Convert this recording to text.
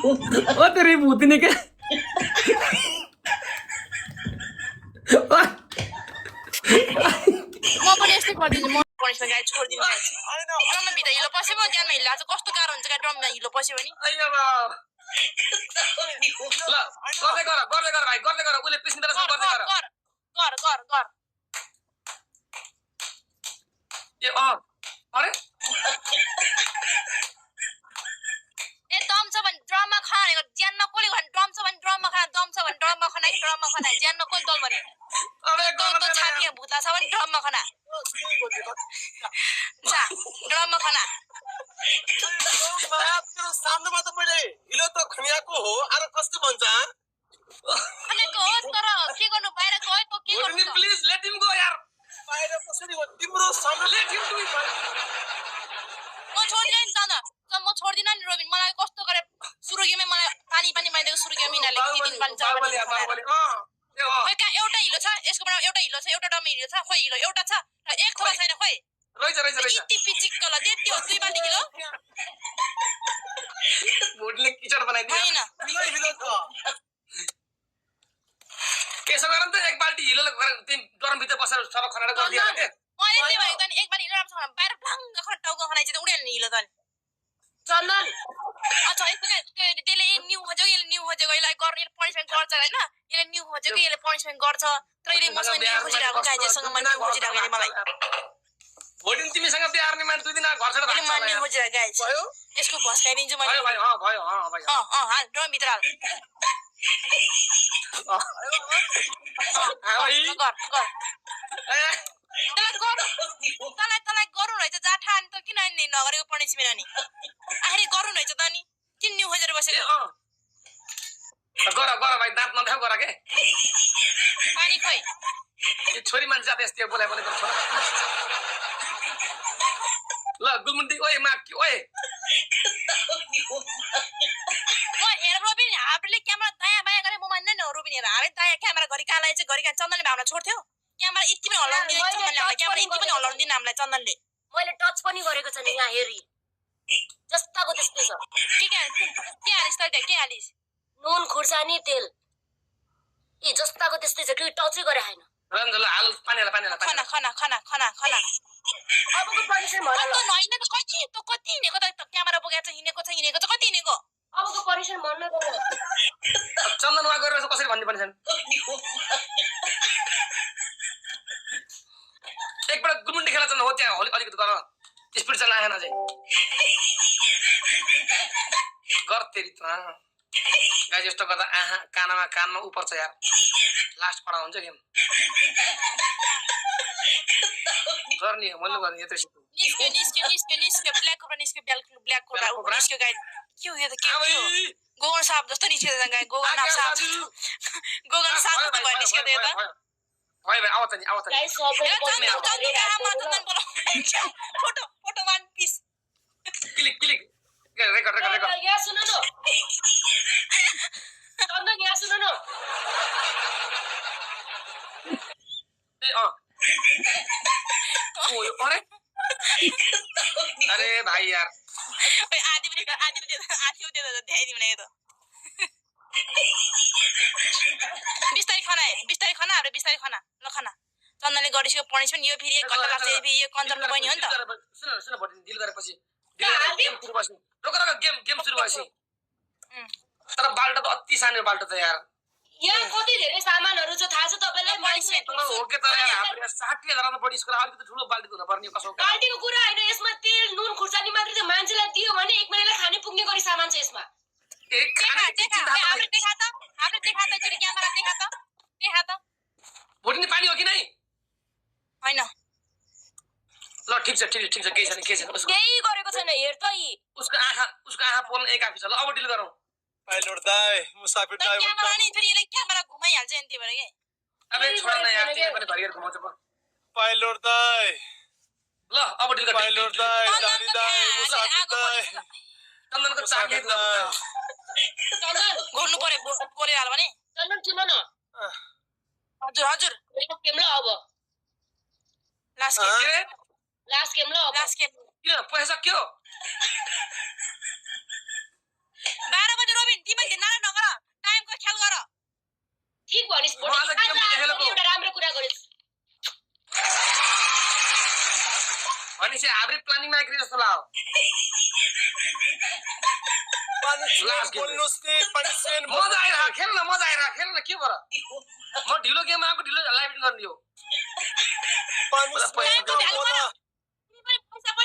ओ तेरी भूतनी के म पनि यस्तै गरिदिन्छु म पनिसमेन्ट गाडी छोडिदिनु गाइस ड्रममा भित्र हिलो पस्यो म ज्यानमा हिलो आज कस्तो गाह्रो हुन्छ गाडी ड्रममा हिलो पस्यो भने ल गर्दै गर भाइ गर्दै गर उले पिस्किँदैन गर्दै गर गर ए अरे ए दम छ भने ड्रममा खाने ज्यान नकोले भने ड्रम छ भने ड्रममा खा दम छ भने ड्रममा खाना कि ड्रममा खाना ज्यान नकोले दल भने तो छातीमा भुता छ भने ड्रममा खाना जा ड्रममा खाना सामनेमा त मैले हिलो त खनियाको हो अरे कस्तो भन्छ खनेको हो तर के गर्नु बाहिर गयो त के गर्नु प्लिज लेट हिम गो यार बाहिर कसरी हो तिम्रो सामने लेट हिम डु म छोड्दिन जान म छोड्दिन नि रोबिन मलाई कस्तो गरे सुरुगीमै मलाई पानी माइदिएको सुरुगी मिनाले के दिन पानी खै का एउटा हिलो छ यसको बाट एउटा हिलो छ एउटा डम हिलो छ खोइ हिलो एउटा छ र एक थोपा छैन खोइ रहेछ इति पिचिक कल देत्यो 2 बाल्टी किलो भोटले किचड बनाइदियो हैन हिलो छ यसो गर त एक बाल्टी हिलो तिन गरम भित्र बसेर सब खनाडा गरिदियो के मैले त्यही भनेको त नि एक बाल्टी हिलो राम्रो छ बाहिर भ्लाङ्ग खटाउको खनाइ चाहिँ उड्यो नि हिलो त नि चन्दन अच्छा त्यसले न्यू खोजेको यसले न्यू खोजेको यसलाई गर्ने पनिसमेन्ट गर्छ हैन यसले न्यू खोजेको यसले पनिसमेन्ट गर्छ तर यसले मसँग न्यू खोजिरहेको गाइजसँग म न्यू खोजिरहेको यसले मलाई भोटिन तिमीसँग बिहार नि मान्छे 2 दिन घर छोडेर यसले म न्यू खोजिरहेको गाइज भयो यसको भस्काइदिन्छु मैले भयो भाइ भयो भाइ हाल ड्रम भित्र हाल गर तँलाई गरौँ रहेछ जाठा अनि त किन नगरेको पनिसमेन्ट अनि आखिर गरौँ रहेछ त अनि किन न्यू खोजेर बसेको गर भाइ दाँत नदेखाउ गर के पानी खोइ यो छोरी मान्छे जात यस्तै बोलाइ गर्छ ल गुलमुन्डी ओए माकी ओए म हेर रोबिन हाबले क्यामेरा दायाँ बायाँ गरे म मान्दैन नि रोबिन हेर हाबे दायाँ क्यामेरा घरि कालाई चाहिँ घरि चन्दनले भावना छोड्थ्यो क्यामेरा यति पनि हल्लाउनु दिने चन्दनले हामीलाई क्यामेरा यति पनि हल्लाउनु दिने हामीलाई चन्दनले मैले टच पनि गरेको छैन यहाँ हेरी जस्ताको त्यस्तै छ के हालिस् त के हालिस् नुन खुर्सानी तेल ए जस्ताको त्यस्तै छ कि टचै गरे हैन रन्जल हाल पानी खाना अबको पनिसमेन्ट भन त नहिने त कति हिनेको त क्यामेरा बोकेको छ हिनेको छ कति हिनेको अबको पनिसमेन्ट भन्न गयो चन्दन वा गरेर कसरी भन्नु पर्ने एकपल्ट गुलमुन्डी खेला चन्दन हो त्यहाँ अलिकति गर स्पिड चल्न आएन अझै गर तेरी त गाइस यस्तो गर्दा कानमा उपर छ यार लास्ट पडा हुन्छ गेम गर्ने मैले गर्ने यतै सिक्नु निस्क्यो ब्ल्याक कोब्रा निस्क्यो गाइड के हो यो त के हो गोगन साप जस्तो निस्क्यो त गाइड गोगन साप त भयो निस्क्यो त यो त भाइ आउ त नि गाइस सबै photo one piece click record यहाँ सुन न चन्दन यहाँ सुन न अरे भाइ यार आधी दे ध्याइदिउँ न यो त बिस्तारै खाना हाम्रो बिस्तारै खाना ल खाना चन्दनले गरिसक्यो पनिसमेन्ट यो फेरि 1 घण्टा लाग्छ यो कन्जमको बहिनी हो नि त सुन भोटिन डिल गरेपछि गेम सुरु भएपछि रोक गेम सुरु भएपछि तर बाल्टो त अति सानो बाल्टो त यार यहाँ कति धेरै सामानहरु छ थाहा छ तपाईलाई हो के त यार हाम्रो 60,000 त बढी स्कुल अलिकति ठुलो बाल्टी हुन पर्ने कसो बाल्टीको कुरा हैन यसमा तेल नुन खुर्सानी मात्र चाहिँ मान्छेलाई दियो भने एक महिनालाई खाने पुग्ने गरी सामान छ यसमा हाम्रो देखा त एकचोटि क्यामेरा देखा त भोटिन पानी हो कि नै हैन ल ठीक छ केही छैन केही गरेको छैन हेर त यी उसको आँखा पोल्न एक आफी छ ल अब डिल गरौँ पाइलट दाइ मुसाफिर दाइ क्यामेरा नि फेरि यसले क्यामेरा घुमाइहाल्छ नि त्यही भएर के अबे छोड न यार तिमी पनि भरिएर घुमाउँछ पो पाइलट दाइ ल अब डिल गर पाइलट दाइ दादी दाइ मुसाफिर दाइ चन्दनको चाकले चन्दन गर्नु पर्यो बोलेर हाल भने चन्दन सुन न हजुर मेरो गेम ल अब लास्ट गेम ल अब किन पैसा सक्यो 12 बजे रोबिन गेम खेलेको एउटा राम्रो कुरा गरिस् भनेपछि हाब्रे प्लानिङमा आइकरी जस्तो लाग्यो बोल्नुहोस् नि पनिसमेन्ट मजा आइरह खेल न के भएर म ढिलो गेम आएको ढिलो लाइभ गर्ने हो पनिसमेन्ट